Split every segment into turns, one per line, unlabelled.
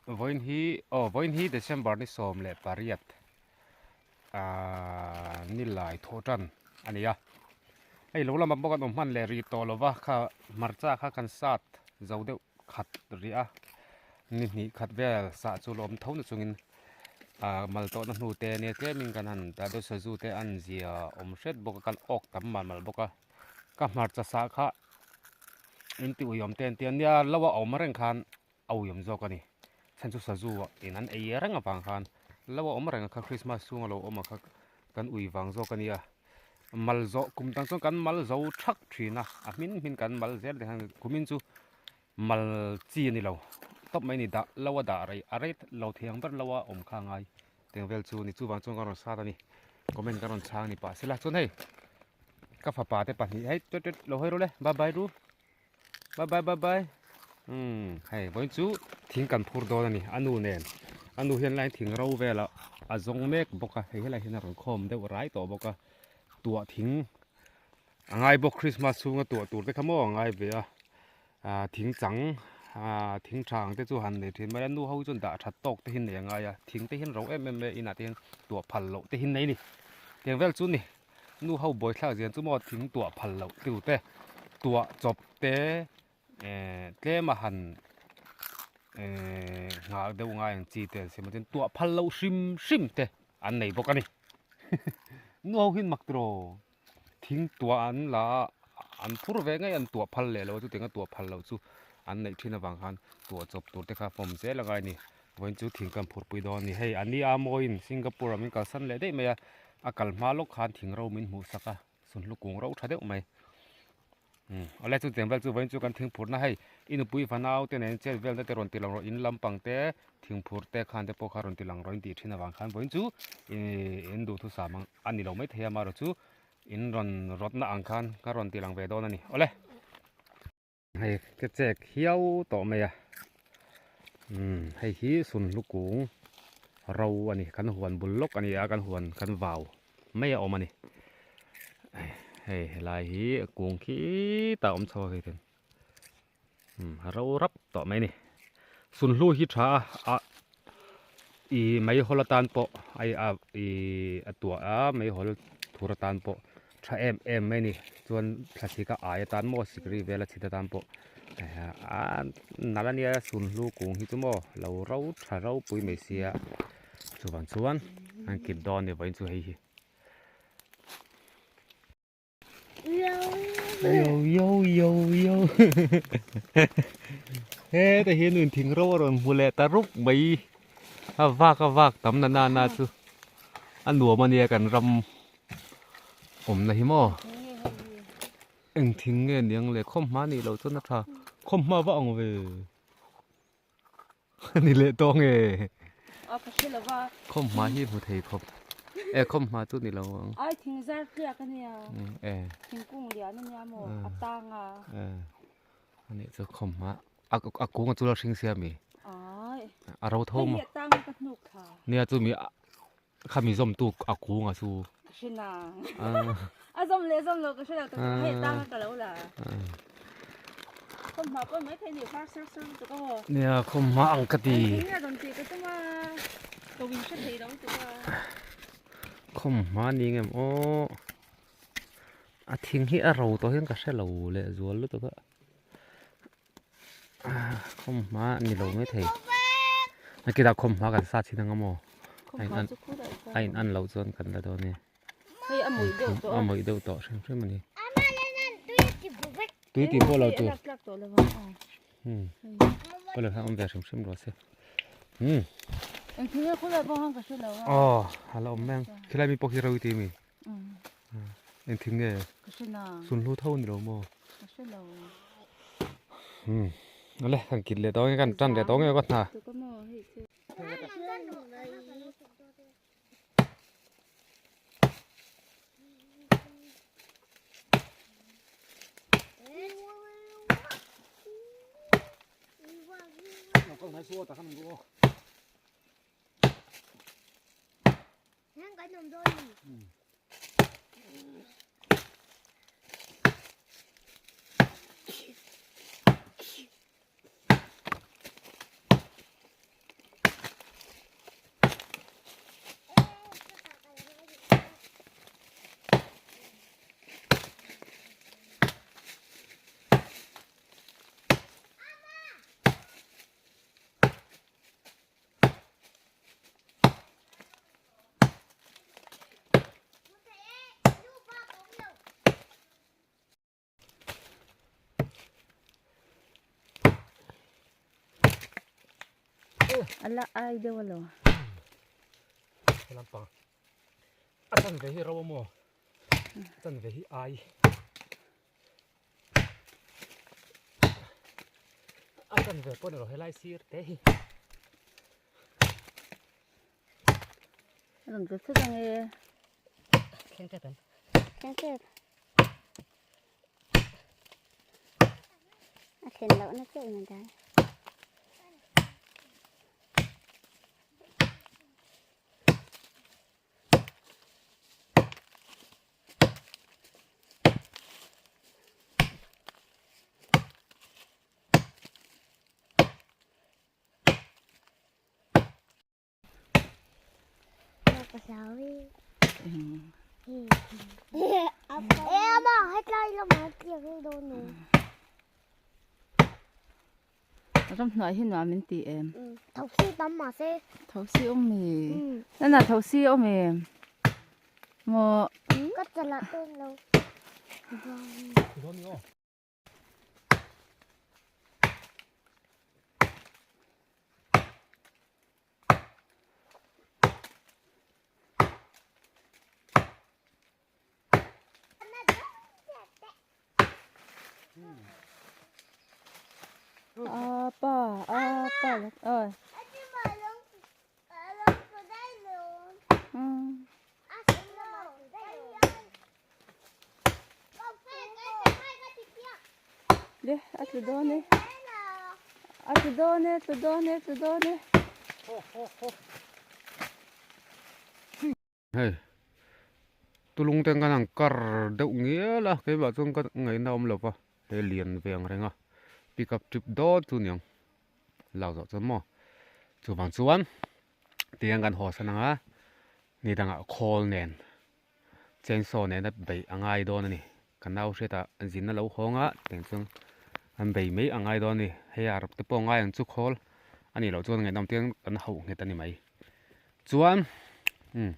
Vawiin hi aw vawiin hi December ni 18 ahh nilai thawh tan a ni a hei lo lamah pawh kan awm hman leh rih tawh lo va kha hmarcha kha kan sat zo deuh khat rih a ni hnih khat vel sah chu la awm tho na chungin ahh mal tawhna hnu te nia tlemin kan han dah deuh sazu te an zia awm hret bawk a kan awk tam mal mal bawk a ka hmarcha sah kha in ti uiawm te an ti a nia lo a awm reng khan a uiawm zawk a ni chhan chu sazu in an ei reng avang khan lo a awm reng a kha Christmas chhung a lo awm a kha kan ui vang zawk a nia mal zawh kum dang chuan kan mal zo thak thin a a hmin hmin kan mal zel te khan kumin chu mal chi a ni lo tawp mai a ni dah lo a dah rei a rei lo thei ang ber lo a awm kha a ngai teng vel chu ni chuvang chuan ka rawn sat a ni comment ka rawn chhang a ni pah sela chuan hei ka fapa te pahnih hei tut tut lo hawi ru le bye bye ru bye bye bye bye umm hei vawiin chu thing kan phur dawn a ni a nu nen a nu hian lai thing ro velah a zawng mek bawk a hei helai hian a rawn khawm deuh rai tawh bawk a tuah thing a ngai bawk Christmas chhunga tuah tur te kha maw a ngai ve a ah thing chang ah thing tha ang te chu han nei thin mai a nu ho chuan dah that tawk te hi nei a ngai a thing te hian ro em em mai a inah te hian tuah phal loh te hi nei a ni tiang vel chu ni nu ho buaithlak zian chu maw thing tuah phal loh tu te tuah chawp te eh tlem a han eh nghah deuh ngai ang chi te an siam a chuan tuah phal loh hrim hrim te an nei bawk a ni nu ho hian mak tiraw. Thing tuah an la a, an phur ve ngei an tuah phal leh lo a, chutianga tuah phal loh chu an neih thin avang khan tuah chawp tur te kha fawm zel a ngai a ni. Vawiin chu thing kan phurpui dawn a ni. Hei a ni a mawiin Singapore ah min kalsan leh daih mai a, a kal hma lawk khan thing ro min hmuh sak a, sunhlu kung ro tha deuh mai. Umm awle chutiang vel chu vawiin chu kan thing phurna hei i nupui fanau te nen chet velna te rawn ti lang rawh in lampang te thing phur te khan te pawh kha rawn ti lang rawh in tih thin avang khan vawiin chu ihh in duhthusam ang a ni lo maithei a amaherawhchu in rawn rawtna ang khan ka rawn ti lang ve dawn a ni awle. Hei ka chek hiau tawh mai a umm hei hi sunhlu kung ro a ni kan huan bul lawk a ni a kan huan kan vau mai a awm a ni hei helai hi kung khi tah a awm chho a hei ten umm a ro rap tawh mai a ni sunhlu hi tha a ih meihawl atan pawh ai a ih a tuah a meihawl thur atan pawh tha em em mai a ni chuan thlasik a ai atan maw sikri vel a chhit atan pawh a nalh a nia sunhlu kung hi chu maw lo ro tha ropui mai sia chuvang chuan an kit dawn a ni vawiin chu hei hi. Yo yo yo yo he te hian in thing ro a rawn hmu leh ta rup mai a vak a vak tam na na na chu a nuam a nia kan ram awmna hi maw eng thing nge niang le khawm hma nih loh chuan a tha khawm hma va ang ve. Ni leh tawng e.
A ka hre lova.
Khawm hma hi hmu thei khawp. E khawm hma chu ni lo ang.
Ai thing zar tliak a nia.
E.
Thingkung lian a nia maw a tang a.
E. Ani chu khawm hma a a kung a chu la hring sia mi.
Ai.
A ro tho maw.
Hei hi a tang ka hnuk thla.
Nia chu mi kha mi zawm tu a kung a chu.
Ka hre nang. A zawm leh zawm lo ka hre lo tak hei a tang a ka lo la. Khawm hma pawh mai thei ni far sir sir lutuk a maw.
Nia khawm hma ang ka ti.
Thing a rawn tih ka tum a ka win hre thei lo lutuk a.
Khawm hma ni ngem aw. A thing hi a ro tawh hian ka hre lo leh zual lutuk a. Khawm hma ni lo mai thei. Nakita khawm hma kan sa chin anga maw. A in an loh chuan kan la dawn e.
Hei a mawih deuh tawh a.
A mawih deuh tawh hrim hrim a ni. Tui ti pawh lo tur. Pawh lo awm ve hrim hrim rawh se.
Engthil nge khulai pawh khan ka hre lo a.
Aw a la awm mai ang. Khilai mi pawh khi ro i ti mi. Engthil nge?
Ka hre na.
Sunhlu tho ni lo maw?
Ka hre lo.
Awle kan kit leh tawh nge kan tan leh tawh nge ka hna.
A la ai deuh alo.
He lampang a chanve hi ro amaw a chanve hi ai. A chanve pawh ni lo helai sir te hi.
A rawn tlu thut ange.
Thleng tep em?
Thleng tep. A thlen lohna chiah in a dai.
Ramhnuai hi nuam in ti em?
Thosi tam mahse.
Thosi awm mi? Nana thosi awm em? Maw?
Ka chalah dawn lo.
Apa apa ơi. Le a tlu dawn e a tlu dawn e tlu dawn e tlu dawn e.
Hei tulung te an ang kar deuh ngial a keimah chuan ka ngaihna awm lo va he lian ve ang reng a pick up trip dawn chu niang lo zawh chuan maw chuvang chuan tiang kan haw san ang a ni dangah khawl nen chainsaw nena beih a ngai dawn a ni ka nau hriatah zin a lo hawng a tiang chuan an bei mai a ngai dawn a ni hei a te pawh a ngai ang chu khawl a nih loh chuan ngaihnawm te kan hauh nghet a ni mai chuan umm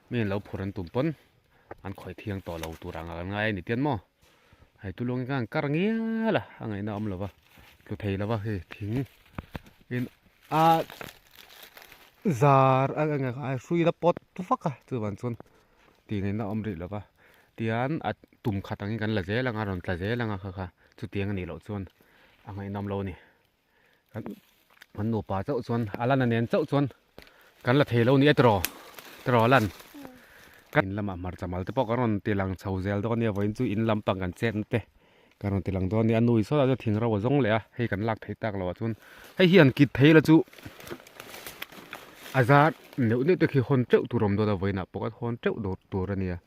mi an lo phur an tum pawn an khawih thiang tawh lo tur ang an ngai a ni tian maw hei tulung hi khan an kar ngial a a ngaihna a awm lo va tlu thei lo va hei thing in a zar a eng a hrui la pawt vak a chuvang chuan tih ngaihna a awm rih lo va tian a tum khat angin kan la zel ang a rawn tla zel ang a kha kha chutiang a nih loh chuan a ngaihnawm lo a ni kan kan nupa chauh chuan a lan a nen chauh chuan kan la thei lo ni e tiraw tiraw a lan kan in lamah hmarcha mal te pawh kan rawn ti lang chho zel dawn a nia vawiin chu in lampang kan chet na te Ka rawn ti lang dawn a ni a nui sawtah chuan thing ro a zawng leh a hei kan lak theih tak loh ah chuan hei hi an kit phei la chu a zar neuh neuh te khi hawn teuh tur a awm dawn a vawiinah pawh khan hawn teuh dawr tur a nia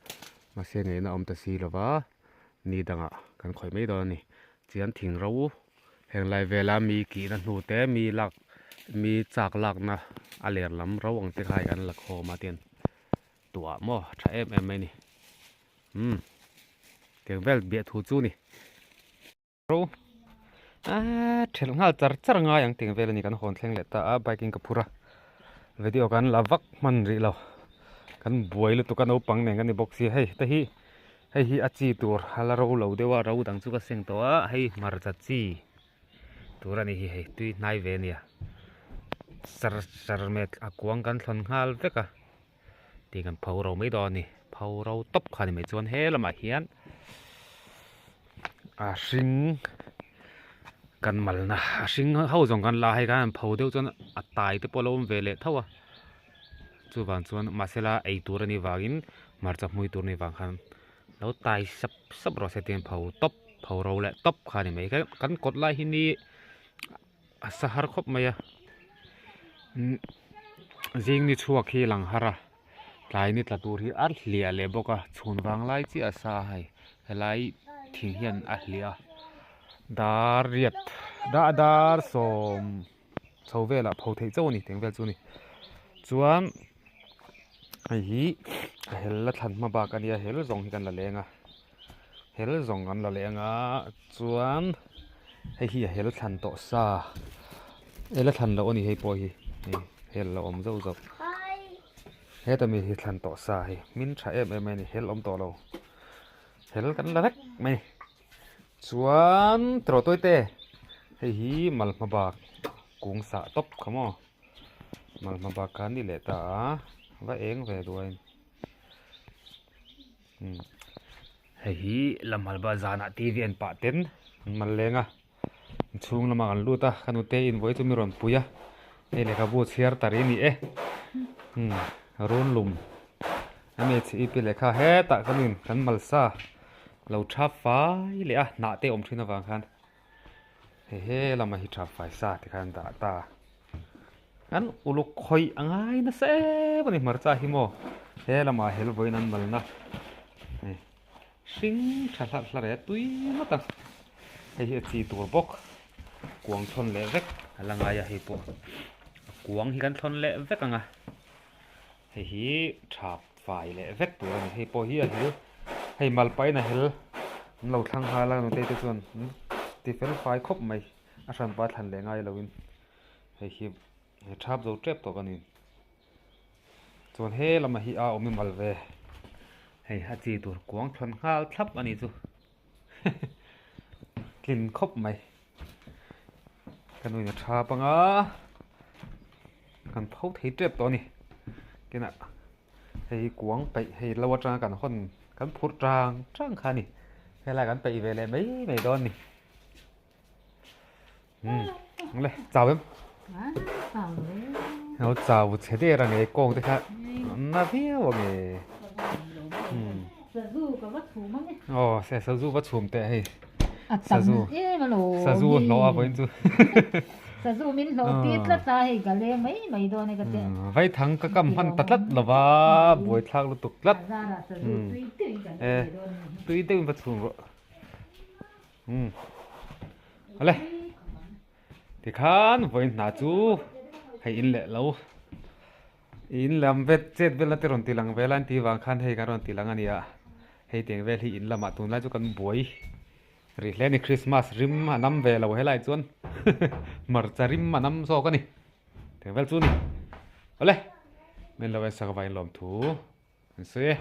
mahse ngaihna a awm ta si lo va ni dangah kan khawih mai dawn a ni chuan thing ro heng lai vela mi kihna hnu te mi lak mi chak lakna a ler lam ro ang te kha hei kan la khawm a tian tuah maw tha em em mai a ni. Umm tiang vel biah thu chu ni ro aaa thelh nghal char char ngai ang tiang vel a ni kan hawn thleng leh ta a bike in ka phur a video kan la vak hman rih lo kan buai lutuk a naupang nen kan ni bawk sia hei te hi hei hi a chi tur a la ro lo deuh a ro dang chu ka seng tawh a hei hmarcha chi tur a ni hi hei tui hnai ve a nia char char met a kuang kan thlawn nghal vek a. Tih kan pho ro mai dawn a ni pho ro tawp kha ni mai chuan he lamah hian a hring kan malna a hring ho zawng kan la a hei khan an pho deuh chuan a tai te pawh a lo awm ve leh tho a chuvang chuan mahsela ei tur a nih vangin hmarcha hmui tur a nih vang khan lo tai sap sap rawh se tiang pho tawp pho ro leh tawp kha ni mai kan kawt lai hi ni a sa har khawp mai a zing ni chhuak hi lang har a tlai ni tla tur hi a hliah leh bawk a chhun vang lai chiah a sa a hei helai thing hian a hliah a dar riat dar dar sawm chho velah pho theih chauh a ni teng vel chu a ni chuan hei hi a hel la thlan hma bak a nia hel zawng hi kan la leng a. Hel zawng kan la leh anga chuan hei hi a hel thlan tawh sa hel a thlan loh a ni hei pawh hi hei hel a awm zauh zauh heta mi hi thlan tawh sa hei hmin tha em em mai a ni hel awm tawh lo hel kan la vek mai chuan tiraw tawi te hei hi mal hma bak kung sah tawp kha maw. Malhma bak kha ni leh ta a, va eng ve duain. Umm hei hi Lamhalba zanah TV an pah ten an mal leng a, inchhung lamah kan lut a, ka nute invawi chu mi rawn pui a, hei lehkhabu chhiar ta rih a ni e. Umm run lum MHEP lehkha hetah kan in kan malsa lo tha fai leh a, hnah te awm thin avang khan. Hei he lama hi tha fai sa ti khan dah ta an uluk khawih a ngai nasa em a ni hmarcha hi maw he lamah hel vawiin an malna hei hring tha hlarh hlarh e tui ngawt ang hei hi a chi tur bawk kuang thawn leh vek a la ngai a hei pawh a kuang hi kan thawn leh vek ang a hei hi tha fai leh vek tur a ni hei pawh hi a hel hei mal pahin a hel an lo thlang nghal a nutei te chuan ti fel fai khawp mai a hranpa thlan leh ngai lo in hei hi thap zo tep tawh ka ni chuan he lamah hi a awm i mal ve hei a chi tur kuang thlawn nghal thlap a ni chu tlin khawp mai ka nuin a thap anga kan pho thei tep tawh a ni tinah hei hi kuang peih hei lo atanga kan hawn kan phurh tang tang kha a ni helai kan peih ve leh mai mai dawn a ni umm le chau em lo chau chhe der ang e kawng te kha na viau ang e umm aw sazu va chhum teh hei sazu sazu hlawh a vawiin chu
sazu min hlawh tir tlat a hei ka leng mai mai dawn e ka che
vaithang ka kam hman ta tlat lova buaithlak lutuk tlat e tui deuhin va chhum rawh umm awle tikhan vawiin hna chu hei in leh lo in lam vet chet velna te rawn ti lang vel a an tih vang khan hei kan rawn ti lang a nia hei tiang vel hi in lamah tunlai chu kan buai rih hle a ni Christmas rim a nam ve lo helai chuan hmarcha rim a nam zawk a ni tiang vel chu a ni awle min lo en sak avangin lawmthu an sawi e.